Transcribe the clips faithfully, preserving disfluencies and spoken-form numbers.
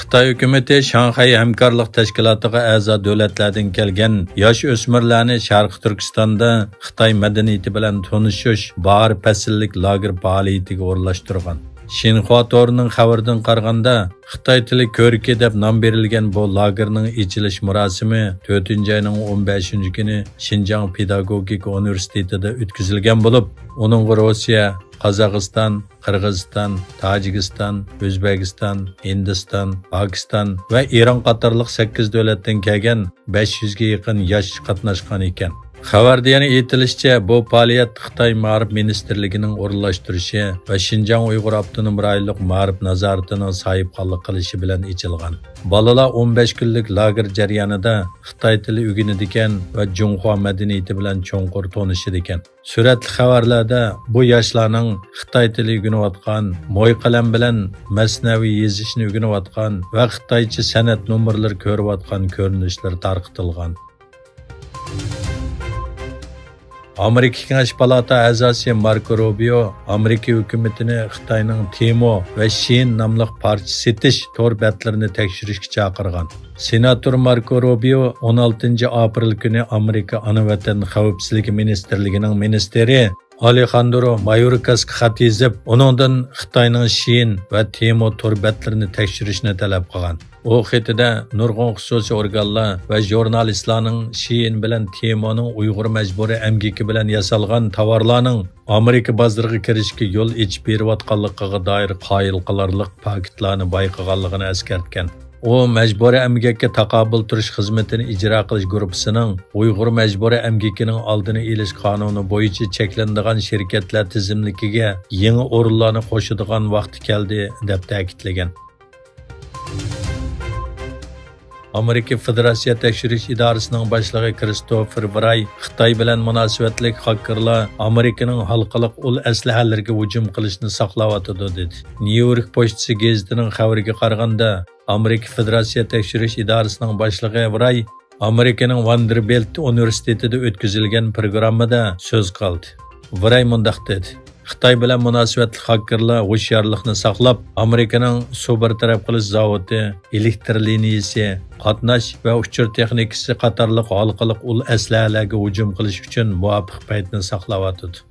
خىتاي ھۆكۈمىتى شاڭخەي ھەمكارلىق تەشكىلاتىغا ئەزا دۆلەتلەردىن كەلگەن ياش ئۆسمۈرلەرنى شەرقىي تۈركىستاندا خىتاي مەدەنىيىتى بىلەن تونۇشۇش باھار پەسىللىك لاگېر پائالىيىتىگە ئورۇنلاشتۇرغان. شىنخۇا تورىنىڭ خەۋىرىدىن قارىغاندا، خىتاي تىلى كۆركى دەپ نام بېرىلگەن بۇ لاگېرنىڭ ئېچىلىش مۇراسىمى تۆتىنچى ئاينىڭ ئون بەشىنچى كۈنى شىنجاڭ پېداگوگىكا ئۇنىۋېرسىتېتىدا ئۆتكۈزۈلگەن بولۇپ، ئۇنىڭغا روسىيە، قازاقىستان، قىرغىزىستان، تاجىكىستان، ئۆزبېكىستان، ھىندىستان، پاكىستان ۋە ئىران قاتارلىق سەككىز دۆلەتتىن كەلگەن بەش يۈزگە يېقىن ياش قاتناشقان ئىكەن. خەۋەردە يەنە ئېيتىلىشىچە، بۇ پائالىيەت خىتاي مائارىپ مىنىستىرلىكىنىڭ ئورۇنلاشتۇرۇشى ۋە شىنجاڭ ئۇيغۇر ئاپتونوم رايونلۇق مائارىپ نازارىتىنىڭ ساھىبخانلىق قىلىشى بىلەن ئېچىلغان. بالىلار ئون بەش كۈنلۈك لاگېر جەريانىدا خىتاي تىلى ئۆگىنىدىكەن ۋە جۇڭخۇا مەدەنىيىتى بىلەن چوڭقۇر تونۇشىدىكەن. سۈرەتلىك خەۋەرلەردە بۇ ياشلارنىڭ خىتاي تىلى ئۆگىنىۋاتقان، موي قەلەم بىلەن مەسنەۋى يېزىشنى ئۆگىنىۋاتقان ۋە خىتايچە سەنئەت نومۇرلىرى كۆرۈۋاتقان كۆرۈنۈشلىرى تارقىتىلغان. ئامېرىكا كېڭەش پالاتا ئەزاسى ماركو روبىيو ئامېرىكا ھۆكۈمىتىنى خىتاينىڭ تېمو ۋە شېيىن ناملىق پارچە سېتىش تور بەتلىرىنى تەكشۈرۈشكە چاقىرغان. سېناتور ماركو روبىيو ئون ئالتىنچى ئاپرېل كۈنى ئامېرىكا ئانا ۋەتەن خەۋپسىزلىكى مىنىستىرلىكىنىڭ مىنىستىرى ئالېخاندرو مايوركاسقا خەت يېزىپ، ئۇنىڭدىن خىتاينىڭ شېيىن ۋە تېمو تور بەتلىرىنى تەكشۈرۈشنى تەلەپ قىلغان. ئۇ خېتىدە نۇرغۇن خۇسۇسىي ئورگانلار ۋە ژۇرنالىستلارنىڭ شېيىن بىلەن تېمونىڭ ئۇيغۇر مەجبۇرىي ئەمگىكى بىلەن ياسالغان تاۋارلارنىڭ ئامېرىكا بازىرىغا كىرىشكە يول ئېچىپ بېرىۋاتقانلىقىغا دائىر قايىل قىلارلىق پاكىتلارنى بايقىغانلىقىنى ئەسكەرتكەن. ئۇ مەجبۇرىي ئەمگەككە تاقابىل تۇرۇش خىزمىتىنى ئىجرا قىلىش گۇرۇپپىسىنىڭ ئۇيغۇر مەجبۇرىي ئەمگىكىنىڭ ئالدىنى ئېلىش قانۇنى بويىچە چەكلىنىدىغان شىركەتلەر تىزىملىكىگە يېڭى ئورۇنلارنى قوشىدىغان ۋاقتى كەلدى، دەپ تەكىتلىگەن. ئامېرىكا فېدېراتسىيە تەكشۈرۈش ئىدارىسىنىڭ باشلىقى كىرىستوفېر ۋراي خىتاي بىلەن مۇناسىۋەتلىك خاككېرلار ئامېرىكىنىڭ ھالقىلىق ئۇل ئەسلىھەلىرىگە ھۇجۇم قىلىشنى ساقلاۋاتىدۇ، دېدى. نيۇ يورك پوچتىسى گېزىتىنىڭ خەۋىرىگە قارىغاندا، ئامېرىكا فېدېراتسىيە تەكشۈرۈش ئىدارىسىنىڭ باشلىقى ۋراي ئامېرىكىنىڭ ۋاندېربىلت ئۇنىۋېرسىتېتىدا ئۆتكۈزۈلگەن پروگراممىدا سۆز قىلدى. ۋراي مۇنداق دېدى: خىتاي بىلەن مۇناسىۋەتلىك خاككېرلار ھوشيارلىقنى ساقلاپ، ئامېرىكىنىڭ سۇ بىر تەرەپ قىلىش زاۋۇتى، ئېلېكتر لىنىيىسى، قاتناش ۋە ئۇچۇر تېخنىكىسى قاتارلىق ھالقىلىق ئۇل ئەسلىھەلەرگە ھۇجۇم قىلىش ئۈچۈن مۇۋاپىق پەيتنى ساقلاۋاتىدۇ.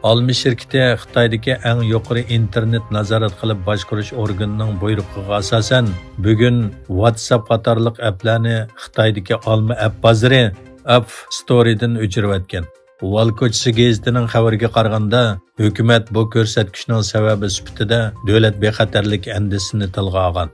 ئالما شىركىتى خىتايدىكى ئەڭ يۇقىرى ئىنتېرنېت نازارەت قىلىپ باشقۇرۇش ئورگىنىنىڭ بۇيرۇقىغا ئاساسەن، بۈگۈن ۋاتساپ قاتارلىق ئەپلەرنى خىتايدىكى ئالما ئەپ بازىرى، ئەپ ستورىدىن ئۆچۈرۈۋەتكەن. ۋال كوچىسى گېزىتىنىڭ خەۋىرىگە قارىغاندا، ھۆكۈمەت بۇ كۆرسەتكۈچنىڭ سەۋەبى سۈپىتىدە دۆلەت بىخەتەرلىك ئەندىزىسىنى تىلغا ئالغان.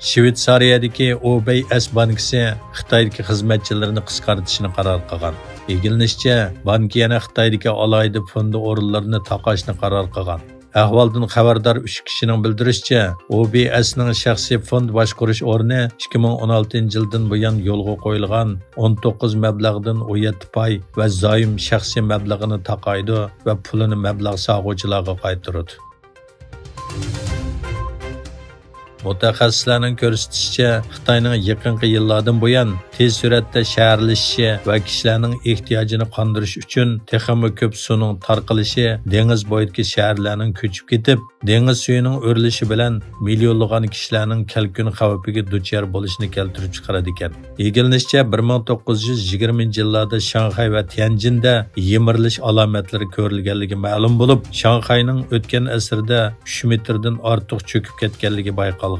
شۋېتسارىيەدىكى ئوبەي ئەس بانكىسى خىتايدىكى خىزمەتچىلىرىنى قىسقارتىشنى قارار قىلغان. ئىگىلىنىشىچە، بانكا يەنە خىتايدىكى ئالاھىدە فوند ئورۇنلىرىنى تاقاشنى قارار قىلغان. ئەھۋالدىن خەۋەردار ئۈچ كىشىنىڭ بىلدۈرۈشىچە، ئوبەي ئەسنىڭ شەخسىي فوند باشقۇرۇش ئورنى ئىككى مىڭ ئون ئالتىنچى يىلدىن بۇيان يولغا قويۇلغان ئون توققۇز مەبلەغدىن ئون يەتتە پاي ۋە زايوم شەخسىي مەبلىغىنى تاقايدۇ ۋە پۇلىنى مەبلەغ سالغۇچىلارغا قايتۇرىدۇ. مۇتەخەسسىسلەرنىڭ كۆرسىتىشىچە، خىتاينىڭ يېقىنقى يىللاردىن بۇيان تېز سۈرئەتتە شەھەرلىشىشى ۋە كىشىلەرنىڭ ئېھتىياجىنى قاندۇرۇش ئۈچۈن تېخىمۇ كۆپ سۇنىڭ تارقىلىشى دېڭىز بويىدىكى شەھەرلەرنىڭ كۆچۈپ كېتىپ، دېڭىز سۈيىنىڭ ئۆرلىشى بىلەن مىليونلىغان كىشىلەرنىڭ كەلكۈن خەۋپىگە دۇچار بولۇشىنى كەلتۈرۈپ چىقىرىدىكەن. ئىگىلىنىشىچە، بىر مىڭ توققۇز يۈز يىگىرمىنچى يىللاردا شاڭخەي ۋە تيەنجىندە يىمىرىلىش ئالامەتلىرى كۆرۈلگەنلىكى مەلۇم بولۇپ، شاڭخەينىڭ ئۆتكەن ئەسىردە ئۈچ مېتىردىن ئارتۇق چۆكۈپ كەتكەنلىكى بايقالغان.